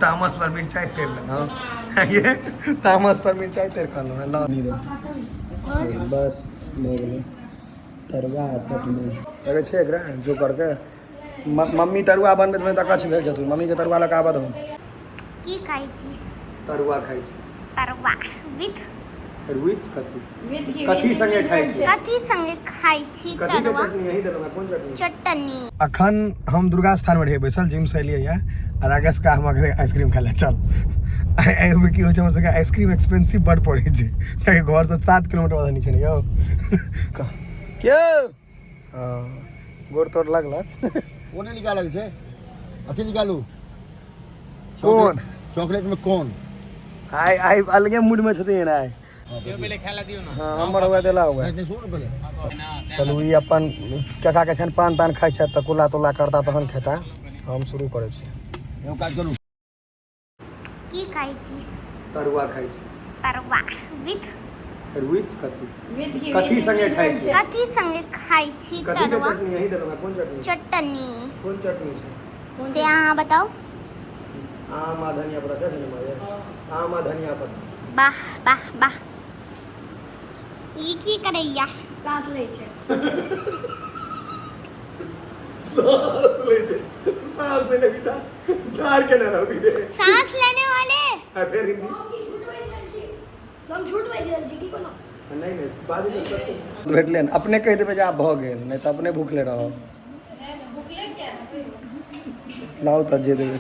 तामस पर मिरचाइ तेल लेलहुँ। ये तामस पर मिरचाइ तेल कहलहुँ हेँ। लाउ नीरज। बस भऽ गेलै तरुआ आ चटनी। लगै छै एकरा जोकरके मम्मी तरुआ बनबैत बनबैत अकच्छ भेल छथुन। मम्मीके तरुआ लऽ कऽ आबऽ दहुन। की खाइ छी? तरुआ खाइ छी। तरुआ विथ विथ कथी? कथी संगे खाइ छी? कथी संगे खाइ छी? कथी के तरुआ। चटनी? यही देलहुँ, कोन चटनी? चटनी। अखन हम दुर्गा स्थान में रहियै बैसल, जिम से एलियै यऽ आ राकेश का हम आइसक्रीम खाय लए चल। एहिमे की होइ छै, हमर सबके आइसक्रीम एक्सपेंसिव बड पड़ै छै, कियाकि घरसँ 7 किलोमीटर मधुबनी छै ने यौ। के हँ गोड़ तोड़ लगलक। ओ नहि निकालल छै, अथी निकालू। कोन? चॉकलेट में कोन? आइ आइ अलगे मूड में छथिन आइ। हाँ हमर हुआ देला हुआ। नहीं, नहीं, सुन पहले। चलू ई अपन काका के छनि पान तान खाइ छथि तऽ कुला तुला करता तहन खेता। हम शुरू करै छी। एगो काज करू। की खाइ छी? तरुआ खाइ छी। तरुआ विथ विथ कथी? कथी संगे खाइ छी? कथी संगे खाइ छी? कथी के तरुआ। चटनी? यही देलहुँ, कोन चटनी? चटनी। कोन चटनी छै से अहाँ बताउ। आम आ धनिया पत्ता छै ने माय? आम आ धनिया पत्ता। वाह वाह वाह, ई की करैया? साँस लै छै। सांस लै छै। सांस नहि लेबी तऽ झाड़ के ने रहबी रे। सांस लेने वाले। आ फेर हिंदी। हम की झूठ बाजि रहल छी? हम झूठ बाजि रहल छी की कोनो? नहि नहि, बाजू ने सब भेटलै ने। अपने कहि देबै जे आब भऽ गेल, नहि तऽ अपने भूखले रहब। लाउ तऽ जे देबै।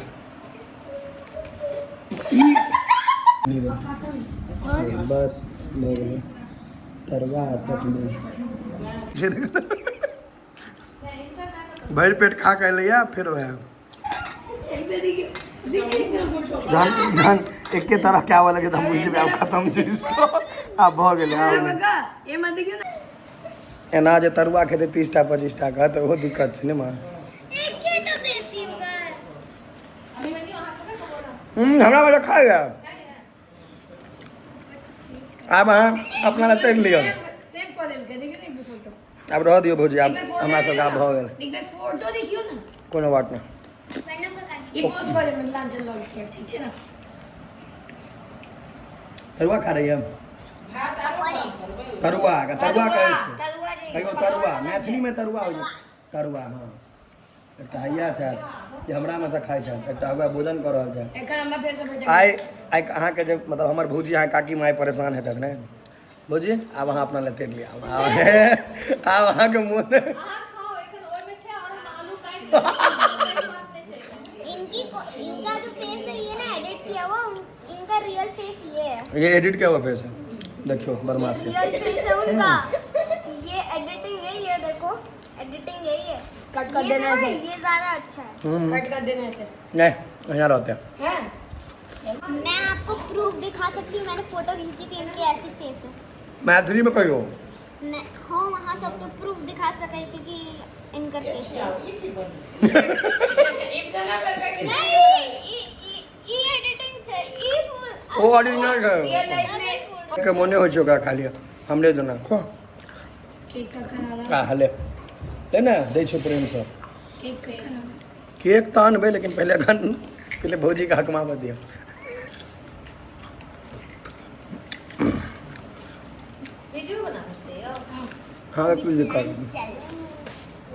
बस भऽ गेलै तरुआ आ चटनी। भरि पेट खा कऽ एलैया फेर वएह जहन जहन एके तरह के आबऽ लगे तऽ हम बुझि जेबै आब खतम छै, आब भऽ गेलै आब नहि। एहिमे देखियौ ने। एना जे तरुआ खेतै 30 टा 25 टा के तऽ ओहो दिक्कत छै ने माँ। एकेटा देती हुनका। हमरा बड़ा खा गया। आब अहाँ अपना लए तरि लिअ। सेव कऽ देलकै, देखियौ ने एक बेर फोटो। आब रहऽ दियौ भौजी, आब एक बेर फोटो हमरा सबके आब भऽ गेल। एक बेर फोटो देखियौ ने। कोनो बात नहि। प्रणाम काका जी। ई पोस्ट कऽ देब मिथिलांचल लॉग पर, ठीक छै ने? तरुआ खा रही है। पकौड़े। तरुआ के तरुआ कहै छै। तरुआ जे कहियो तरुआ, मैथिलीमे तरुआ होइ छै तरुआ। हँ एकटा हैया छथि जे हमरामे सँ खाइ छथि, एकटा हुआ भोजन कऽ रहल छथि। एखन हमरा फेरसँ भेटल। आइ आइ अहाँके जे मतलब हमर भौजी अहाँ काकी माय परेशान हेतथि ने भौजी? आब अहाँ अपना लए तरि लिअ। आब आब अहाँके मोन अहाँ खाओ, एखन ओहिमे छै और हम आलू काटि लेबै, कोई बात नहि छै। इनका जो फेस है ये ना एडिट किया हुआ, इनका रियल फेस ये है। ये एडिट किया हुआ फेस है, देखियो बदमाशी। रियल फेस है उनका, ये एडिटिंग है। ये देखो एडिटिंग है ये। कट कर ये देना देखो, ऐसे। ये ज्यादा अच्छा है। कट कर देना ऐसे। नहीं, यहाँ रहते हैं। हैं? मैं आपको प्रूफ दिखा सकती हूँ, मैंने फोटो खींची थी, इनकी ऐसी फेस है। मैथिली में कहियो। मैं हाँ वहाँ सबके प्रूफ दिखा सकै छी कि इनकर फेस है। नहीं, ई एडिटिंग छै, ई फुल ओ ओरिजिनल छै। रियल लाइफ में के मोने होइ छै ओकरा खा लिअ, हमरे देना खो। केक कखन आना? आ हले ले ने, दै छियौ प्रेमसँ। केक कखन आना? केक तऽ अनबै, लेकिन पहिले एखन पहिले भौजीके हकमाबऽ दिअ। वीडियो बनाबै छै यौ। हाँ कुछ दिक्कत नहि।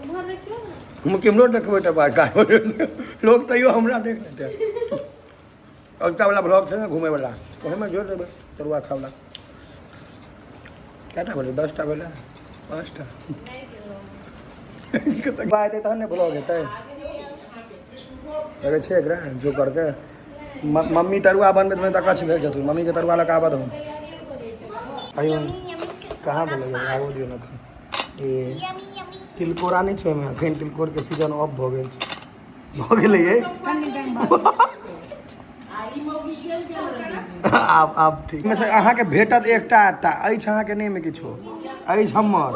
उम्हर देखियौ ने। हम केम्हरो देखबै तऽ बात लोक तैयो हमरा देख लेतै। अगता वाला ब्लॉग छै ने घूमे वाला, ओहिमे जोड़ि देबै तरुआ खावला। कएटा भेलै? 10टा भेलै, 5टा। नहि गेलहुँ। हेतै तहन ने ब्लॉग हेतै। लगै छै एकरा जोकरके मम्मी तरुआ बनबैत बनबैत अकच्छ भेल छथुन। मम्मीके तरुआ लऽ कऽ आबऽ दहुन। कहियो यमी यमी। कहाँ भेलै? आबऽ दियौ ने एखन। ए यमी यमी। तिलकोरा नहि छै ओहिमे? एखन तिलकोरके सीजन ऑफ भऽ गेल छै, भऽ गेलै ये। कनी टाइम बाद। आब आब ठीक मे से अहाँके भेटत एकटा आटा अछि, अहाँके नहि मे किछो अछि हमर।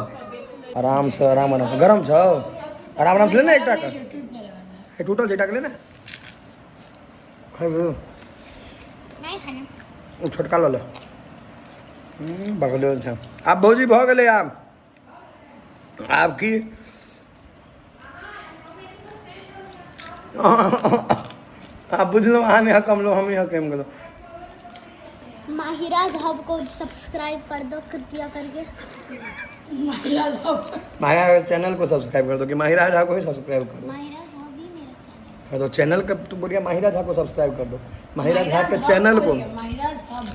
आरामसँ, आराम आरामसँ, गरम छौ, आराम आरामसँ ले ने एकटा के। हे, टूटल छै, एकटा के ले ने, खेबही? नहीं खाना। ओ छोटका लऽ ले। बगले छै। आब भौजी भऽ गेलै आब। आब की आ बुझलहुँ अहाँ नहि हकमलहुँ, हम ही हकमि गेलहुँ। माहिराज हब को सब्सक्राइब कर दो कृपया करके। माहिरा चैनल को सब्सक्राइब कर दो कि माहिरा झा को ही सब्सक्राइब कर दो? माहिराज हब ही मेरा चैनल। हाँ, तो चैनल का तुम बोलिए, माहिरा झा को सब्सक्राइब कर दो, माहिरा झा के चैनल को। माहिराज हब।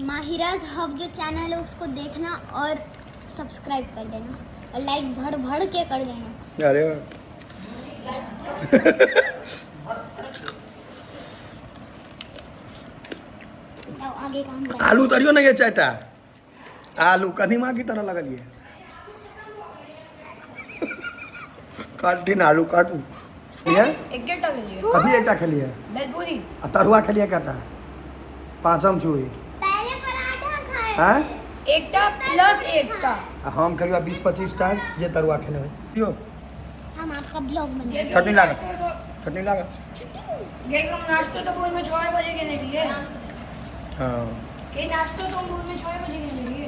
माहिराज हब जो चैनल है उसको देखना और सब्सक्राइब कर देना और लाइक भर भर के कर देना। अरे लाओ आगे काम करो। आलू तरियो ने ये चारिटा आलू कदीमा की तरह लगलिए। काटिन आलू काटू ये। एकेटा खेलिए। कथी एकटा खेलिए? दाल पूरी। आ तरुआ खेलिए कटा? पाँचम छुई। पहले पराठा खाए। हैं? एकटा प्लस एकटा। आ हम खेलिए 20-25 टा जे तरुआ खेने होइ यो। हम आपका ब्लॉग बनाएंगे। चटनी लागा, चटनी लागा। गए हम नाश्तो तो बोल में 6 बजे के लिए। हाँ। के नाश्तो तो हम बोल में 6 बजे के लिए।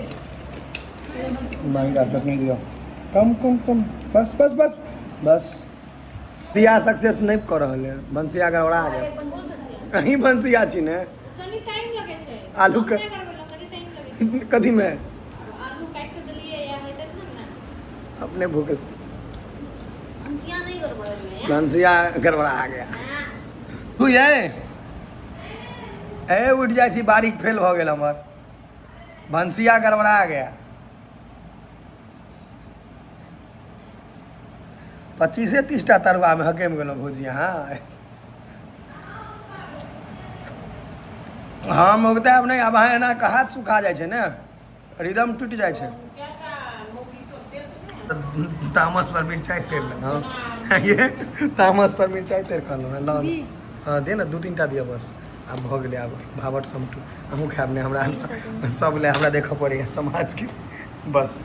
माहिरा चटनी दियो, कम कम कम, बस बस बस बस। सिया सक्सेस नहीं कऽ रहल है, बंसिया गड़बड़ा गेल। कहीं बंसिया छी ने। कनी टाइम लगे छै। आलू के- हम नहि गड़बड़ेलहुँ, कनी टाइम लगे छै। कथी में? आलू काटि कऽ देलियै या हेतै तहन ने। अपने भूख। भनसिया नहि गड़बड़ेलियै। बंसिया गड़बड़ा गया। तू ये ए उठि जाइ छी, बारीक फेल भऽ गेल हमर, भनसिया गड़बड़ा गया। 25-30 टा तरुआमे हकमि गेलहुँ भौजी। हाँ, हम उगते आब नहि। आब अहाँ एना कऽ हाथ सुखा जाइ छै ने, रिदम टूटि जाइ छै। तामस पर मिरचाइ तेल हँ, ये तामस पर मिरचाइ तेल कहलहुँ हँ। लऽ हँ, दे ने, दू तीन टा दिअ बस। आब भऽ गेलै, आब भावट समटू। अहूँ खायब ने? हमरा सब लए हमरा देखऽ पड़ैए समाजके। बस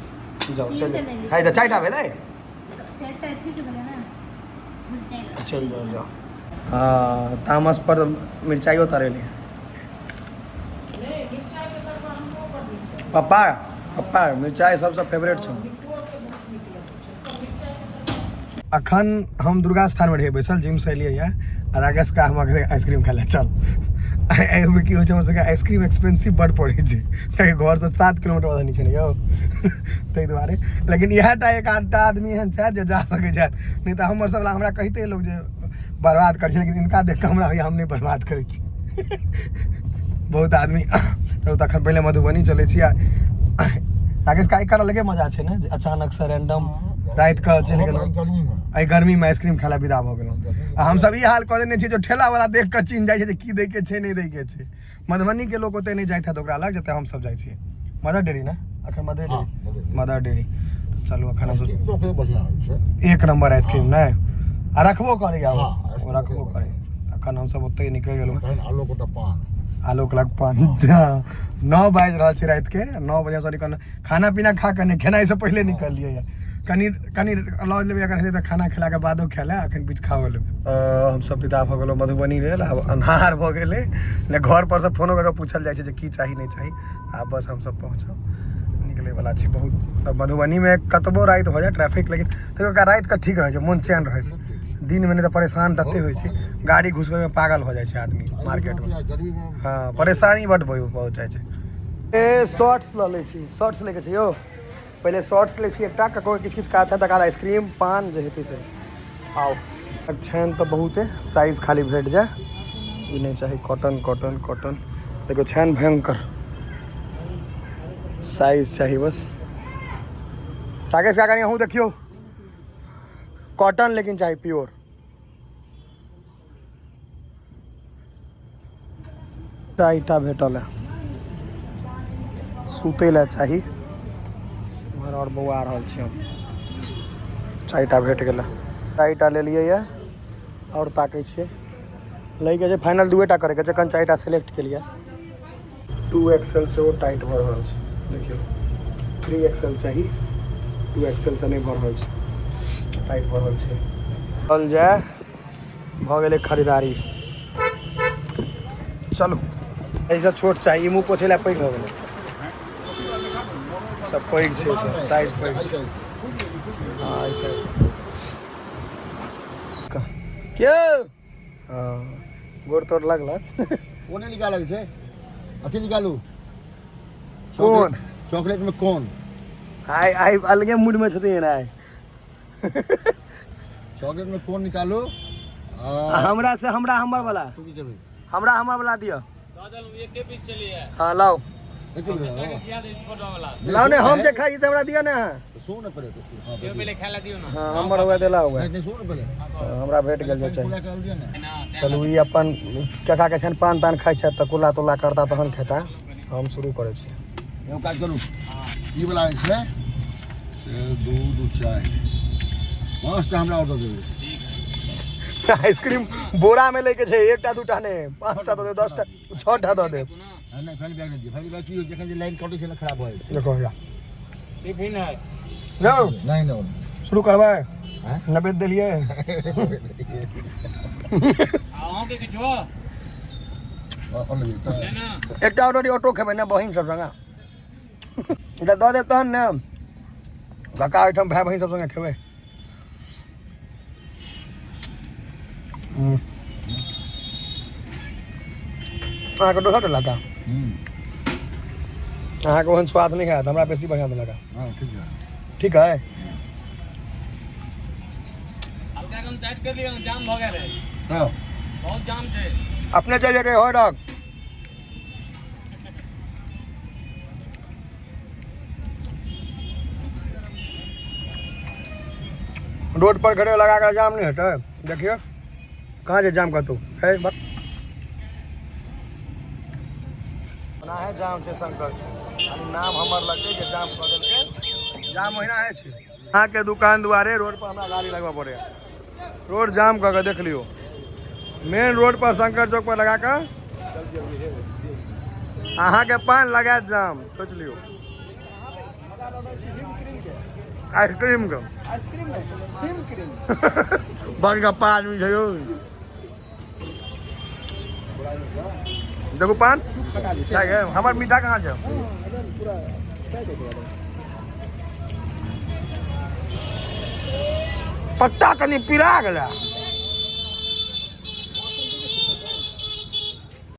जाउ, चलू। है तऽ चारि टा भेलै। चारिटा ठीक भेलै ने मिरचाइ? चलि जाउ, जाउ। हँ, तामस पर मिरचाइयो तरेली। पप्पा, पप्पा, मिरचाइ सबसँ फेवरेट छौ। अखन हम दुर्गा स्थानमे रहियै बैसल, जिमसँ एलियै यऽ आ राकेश का हम आइसक्रीम खाय लए चल। एहिमे की होइ छै, हमर सबके आइसक्रीम एक्सपेंसिव बड्ड पड़ै छै, कियाकि घरसँ 7 किलोमीटर मधुबनी छै ने यौ, ताहि दुआरे। लेकिन इएह टा एक आधटा आदमी एहन छथि जे जा सकै छथि, नहि तऽ हमर सब हमरा कहिते लोक जे बर्बाद करै छै, लेकिन इनका देख कऽ हमरा होइए हम नहि बर्बाद करै छी। बहुत आदमी। चलू, तखन पहिले मधुबनी चलै छी। आ राकेश का एकर अलगे मजा छै ने जे अचानक से रैंडम राति कऽ चलि गेलहुँ। गर्मीमे। एहि गर्मीमे आइसक्रीम खाय लए विदा भऽ गेलहुँ आ हमसब ई हाल कऽ देने छियै जो ठेला वाला देख कऽ चिन्ह जाइ छै जे की दै के छै, नहि दै के छै। मधुबनी के लोक ओते नहि जाइत हैत ओकरा लग जते हमसब जाइ छियै। मदर डेयरी ने अखन? मदर हँ, dairy. Mother dairy. Mother dairy चलू अखन हमसब। आइसक्रीम तऽ ओकरे बढ़िआँ होइ छै। एक नंबर आइसक्रीम नहि आ रखबो करैया ओ। हँ, आइसक्रीम ओ रखबो करे। अखन हमसब ओतहि निकलि गेलहुँ। तहन आलोक ओतऽ पान। आलोक लग पान। 9 बाजि रहल छै रातिके, 9 बजे सॉरी, खाना पीना खा कऽ नहि, खेनाइसँ पहिले निकललियै यऽ। कनि कनि लऽ लेबै अगर हेतै तऽ खाना खेलाके बादो खाय लए, अखन किछु खाओ लेबै। हमसब विदा भऽ गेलहुँ मधुबनी लेल। आब अन्हार भऽ गेलै ने, घर पर से फोनो कऽ कऽ पूछल जाइ छै जे की चाही, नहि चाही। आब बस हमसब पहुँचब, निकलैवला छी। बहुत मधुबनीमे कतबो राति भऽ जाय ट्रैफिक, लेकिन तैयो रातिके ठीक रहै छै, मोन चैन रहै छै। दिनमे नहि तऽ परेशान तते होइ छै, गाड़ी घुसबैमे पागल भऽ जाइ छै आदमी मार्केटमे। गर्मीमे। हँ, परेशानी बड्ड बहुत जाइ छै। ए शॉर्ट्स लऽ लै छी, शॉर्ट्स लैके छै यौ। पहिले शॉर्ट्स लै छी एकटा, ककरो किछु किछु काज छै, तकर बाद आइसक्रीम पान जे हेतै से। आउ छनि तऽ बहुते साइज खाली भेट जाय। ई नहि चाही, कॉटन कॉटन कॉटन देखियौ छनि भयंकर, साइज चाही बस। राकेश काका, अहूँ देखियौ, कॉटन लेकिन चाही प्योर। चारिटा भेटल है, सुतै लए चाही। एम्हर आओर बौआ रहल छी हम। चारिटा भेट गेलै, चारिटा लेलियै यऽ। आओर ताकै छियै, लैके छै। फाइनल दूएटा करैके छै, एखन चारिटा सेलेक्ट केलियै। 2XL सेहो टाइट भऽ रहल छै। देखियौ, 3XL चाही, 2XL से नहि भऽ रहल छै, टाइट भऽ रहल छै। चल जाय, भऽ गेलै खरीदारी। चलू, एहिसँ छोट चाही। ई मुँह पोछै लए पैघ भऽ गेलै। सब पैघ छै, सब साइज पैघ छै। हँ, एहि साइज के। हँ, गोड़ तोड़ लगलक। ओ नहि निकालल छै, अथी निकालू। कोन? चॉकलेट में कोन? आइ आइ अलगे मूड में छथिन आइ। चॉकलेट में कोन निकालू। आ हमरा से हमरा हमर वाला, तू की देबै? हमरा हमर वाला दिअ। हाँ लाओ। एक किलो लाओ ने, हम जे खाइ से हमरा दिअ ने। सुन ने पहिले। हाँ, हाँ हमर हुआ देला हुआ। नहीं नहीं, सुन ने पहिले। हमरा भेट गेल जे पूरा चाही। कर दिया ने। चलू ई अपन काका के छनि पान तान खाइ छथि तऽ कुला तुला करता तहन खेता। हम शुरू करै छी। एगो काज करू, ई वाला जे छै से 2 2 4 5 टा हमरा ऑर्डर देबै। आइसक्रीम बोरा में लैके छै, एकटा दूटा नहि, 5टा दऽ देब, 10टा 6टा दऽ देब। नहि, फैमिली बैग नहि दियौ। फैमिली बैग की होइ छै, जखन जे लाइन कटै छै ने खराब भऽ जाइ छै। देखो भैया टिफिन है। यौ नहीं नहीं, शुरू करबै? आँय? नवेद देलियै। अहूँके किछो और लेबै तऽ छै ने? एकटा ऑर्डर ऑटो खेबै ने बहिन सब संगे, एकटा दऽ देब तहन ने काका ओहिठाम भाय बहिन सब संगे खेबै। अहाँके दोसर देलक? अहाँके ओहन स्वाद नहि हैत, हमरा बेसी बढ़िआँ देलक। हाँ ठीक है। ठीक है। हल्का कम साइड कर लियौ, जाम भऽ गेल है। हाँ बहुत जाम छै। अपने चलि जेतै हो रख। रोड पर खड़े लगा कर जाम नहीं हेतै। देखियौ कहाँ छै जाम, कतौ है ओना है जाम छै शंकर छै, खाली नाम हमर लगतै जे जाम कऽ देलकै। जाम ओहिना है छै। अहाँके दुकान दुआरे रोड पर हमरा गाड़ी लगबऽ पड़ैए, रोड जाम कऽ के देख लियौ। मेन रोड पर शंकर चौक पर लगा कऽ अहाँके पान लगायत जाम, सोच लियौ। आइसक्रीम के आइसक्रीम नहीं, हिम क्रीम। बड़ गप्पा आदमी छै यौ। देखू पान हमर मीठा कहाँ छै? पत्ता कनि पिरा गेलै।